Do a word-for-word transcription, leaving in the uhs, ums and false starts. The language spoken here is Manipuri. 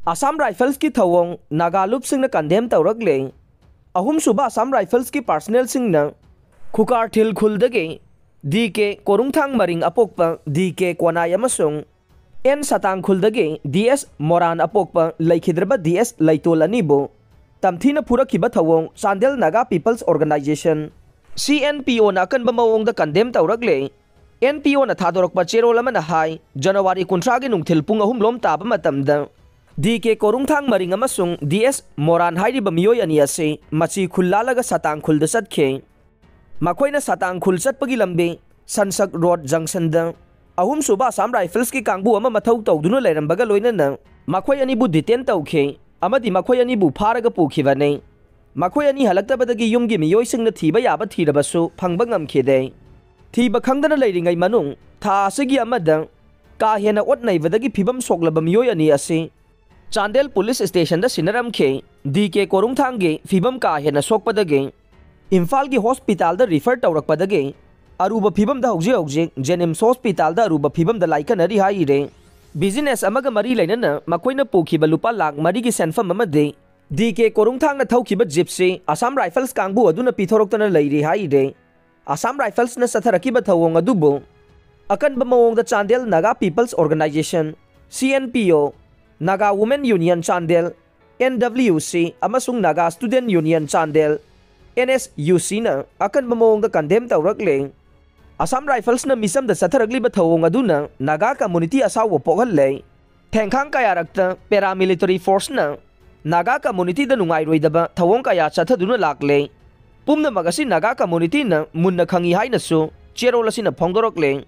ꯑꯁꯥꯝ ꯔꯥꯏꯐꯜꯁꯀꯤ ꯊꯧꯑꯣꯡ ꯅꯥꯒꯥ ꯂꯨꯞꯁꯤꯡꯅ ꯀꯟꯗꯦꯝ ꯇꯧꯔꯛꯂꯦ꯫ ꯑꯍꯨꯝꯁꯨꯕ Assam ꯔꯥꯏꯐꯜꯁꯀꯤ ꯄꯥꯔꯁꯅꯦꯜꯁꯤꯡꯅ ꯈꯨꯀꯥꯔꯊꯤꯜ ꯈꯨꯜꯗꯒꯤ D K ꯀꯣꯔꯨꯡꯊꯥꯡ ꯃꯔꯤꯡ ꯑꯄꯣꯛꯄ D K ꯀꯣꯅꯥꯏ ꯑꯃꯁꯨꯡ ꯑꯦꯟ ꯁꯇꯥꯡ ꯈꯨꯜꯗꯒꯤ ꯗꯤ ꯑꯦꯁ ꯃꯣꯔꯥꯟ ꯑꯄꯣꯛꯄ ꯂꯩꯈꯤꯗ꯭ꯔꯕ ꯗꯤ ꯑꯦꯁ ꯂꯩꯇꯣꯜ ꯑꯅꯤꯕꯨ ꯇꯝꯊꯤꯅ ꯐꯨꯔꯛꯈꯤꯕ ꯊꯧꯑꯣꯡ Chandel Naga peoples organization, C N P O ꯑꯀꯟꯕ ꯃꯑꯣꯡꯗ ꯀꯟꯗꯦꯝ ꯇꯧꯔꯛꯂꯦ꯫ ꯑꯦꯟ ꯄꯤ ꯑꯣꯅ ꯊꯥꯗꯣꯔꯛꯄ ꯆꯦꯔꯣꯜ ꯑꯃꯅ ꯍꯥꯏ, ꯖꯅꯋꯥꯔꯤ ꯀꯨꯟꯊ꯭ꯔꯥꯒꯤ ꯅꯨꯡꯊꯤꯜ ꯄꯨꯡ ꯑꯍꯨꯝ ꯂꯣꯝ ꯇꯥꯕ ꯃꯇꯝꯗ ꯗꯤ ꯀꯦ ꯀꯣꯔꯨꯡꯊꯥꯡ ꯃꯔꯤꯡ ꯑꯃꯁꯨꯡ ꯗꯤ ꯑꯦꯁ ꯃꯣꯔꯥꯟ ꯍꯥꯏꯔꯤꯕ ꯃꯤꯑꯣꯏ ꯑꯅꯤ ꯑꯁꯤ ꯃꯆꯤ ꯈꯨꯜ ꯂꯥꯜꯂꯒ ꯁꯇꯥꯡ ꯈꯨꯜꯗ ꯆꯠꯈꯤ꯫ ꯃꯈꯣꯏꯅ ꯁꯇꯥꯡ ꯈꯨꯜ ꯆꯠꯄꯒꯤ ꯂꯝꯕꯤ ꯁꯟꯁꯛ ꯔꯣꯗ ꯖꯪꯁꯟꯗ ꯑꯍꯨꯝꯁꯨꯕ ꯑꯁꯥꯝ ꯔꯥꯏꯐꯜꯁꯀꯤ ꯀꯥꯡꯕꯨ ꯑꯃ ꯃꯊꯧ ꯇꯧꯗꯨꯅ ꯂꯩꯔꯝꯕꯒ ꯂꯣꯏꯅꯅ ꯃꯈꯣꯏ ꯑꯅꯤꯕꯨ ꯗꯤꯇꯦꯟ ꯇꯧꯈꯤ ꯑꯃꯗꯤ ꯃꯈꯣꯏ ꯑꯅꯤꯕꯨ ꯐꯥꯔꯒ ꯄꯨꯈꯤꯕꯅꯤ꯫ ꯃꯈꯣꯏ ꯑꯅꯤ ꯍꯜꯂꯛꯇꯕꯗꯒꯤ ꯌꯨꯝꯒꯤ ꯃꯤꯑꯣꯏꯁꯤꯡꯅ ꯊꯤꯕ ꯌꯥꯕ ꯊꯤꯔꯕꯁꯨ ꯐꯪꯕ ꯉꯝꯈꯤꯗꯦ꯫ ꯊꯤꯕ ꯈꯪꯗꯅ ꯂꯩꯔꯤꯉꯩ ꯃꯅꯨꯡ ꯊꯥ ꯑꯁꯤꯒꯤ ꯑꯃꯗ ꯀꯥ ꯍꯦꯟꯅ ꯑꯣꯠ ꯅꯩꯕꯗꯒꯤ ꯐꯤꯕꯝ ꯁꯣꯛꯂꯕ ꯃꯤꯑꯣꯏ ꯑꯅꯤ ꯑꯁꯤ ꯆꯥꯟꯗꯦꯜ ꯄꯨꯂꯤꯁ ꯁ꯭ꯇꯦꯁꯟꯗ ꯁꯤꯟꯅꯔꯝꯈꯤ꯫ ꯗꯤ ꯀꯦ ꯀꯣꯔꯨꯡꯊꯥꯡꯒꯤ ꯐꯤꯕꯝ ꯀꯥ ꯍꯦꯟꯅ ꯁꯣꯛꯄꯗꯒꯤ ꯏꯝꯐꯥꯜꯒꯤ ꯍꯣꯁꯄꯤꯇꯥꯜꯗ ꯔꯤꯐꯔ ꯇꯧꯔꯛꯄꯗꯒꯤ ꯑꯔꯨꯕ ꯐꯤꯕꯝꯗ ꯍꯧꯖꯤꯛ ꯍꯧꯖꯤꯛ ꯖꯦꯅꯤꯝꯁ ꯍꯣꯁꯄꯤꯇꯥꯜꯗ ꯑꯔꯨꯕ ꯐꯤꯕꯝꯗ ꯂꯥꯏꯀꯠꯅꯔꯤ ꯍꯥꯏꯔꯦ꯫ ꯕꯤꯖꯤꯅꯦꯁ ꯑꯃꯒ ꯃꯔꯤ ꯂꯩꯅꯅ ꯃꯈꯣꯏꯅ ꯄꯨꯈꯤꯕ ꯂꯨꯄꯥ ꯂꯥꯈ ꯃꯔꯤꯒꯤ ꯁꯦꯟꯐꯝ ꯑꯃꯗꯤ ꯗꯤ ꯀꯦ ꯀꯣꯔꯨꯡꯊꯥꯡꯅ ꯊꯧꯈꯤꯕ ꯖꯤꯞꯁꯤ ꯑꯁꯥꯝ ꯔꯥꯏꯐꯜꯁ ꯀꯥꯡꯕꯨ ꯑꯗꯨꯅ ꯄꯤꯊꯣꯔꯛꯇꯅ ꯂꯩꯔꯤ ꯍꯥꯏꯔꯦ꯫ ꯑꯁꯥꯝ ꯔꯥꯏꯐꯜꯁꯅ ꯆꯠꯊꯔꯛꯈꯤꯕ ꯊꯧꯑꯣꯡ ꯑꯗꯨꯕꯨ ꯑꯀꯟꯕ ꯃꯑꯣꯡꯗ Chandel Naga peoples organization, C N P O, Naga women union Chandel, N W C, ꯑꯃꯁꯨꯡ Naga student union Chandel, N S U ꯁꯤꯅ ꯑꯀꯟꯕ ꯃꯑꯣꯡꯗ ꯀꯟꯗꯦꯝ ꯇꯧꯔꯛꯂꯦ꯫ ꯑꯁꯥꯝ ꯔꯥꯏꯐꯜꯁꯅ ꯃꯤꯆꯝꯗ ꯆꯠꯊꯔꯛꯂꯤꯕ ꯊꯧꯑꯣꯡ ꯑꯗꯨꯅ ꯅꯥꯒꯥ ꯀꯝꯃꯨꯅꯤꯇꯤ ꯑꯁꯥꯎꯕ ꯄꯣꯛꯍꯜꯂꯦ꯫ ꯊꯦꯡꯈꯥꯡ ꯀꯌꯥꯔꯛꯇ ꯄꯦꯔꯥꯃꯤꯂꯤꯇꯔꯤ ꯐꯣꯔꯁꯅ ꯅꯥꯒꯥ ꯀꯝꯃꯨꯅꯤꯇꯤꯗ ꯅꯨꯡꯉꯥꯏꯔꯣꯏꯗꯕ ꯊꯧꯑꯣꯡ ꯀꯌꯥ ꯆꯠꯊꯗꯨꯅ ꯂꯥꯛꯂꯦ꯫ ꯄꯨꯝꯅꯃꯛ ꯑꯁꯤ ꯅꯥꯒꯥ ꯀꯝꯃꯨꯅꯤꯇꯤꯅ ꯃꯨꯟꯅ ꯈꯪꯏ ꯍꯥꯏꯅꯁꯨ ꯆꯦꯔꯣꯜ ꯑꯁꯤꯅ ꯐꯣꯡꯗꯣꯔꯛꯂꯦ꯫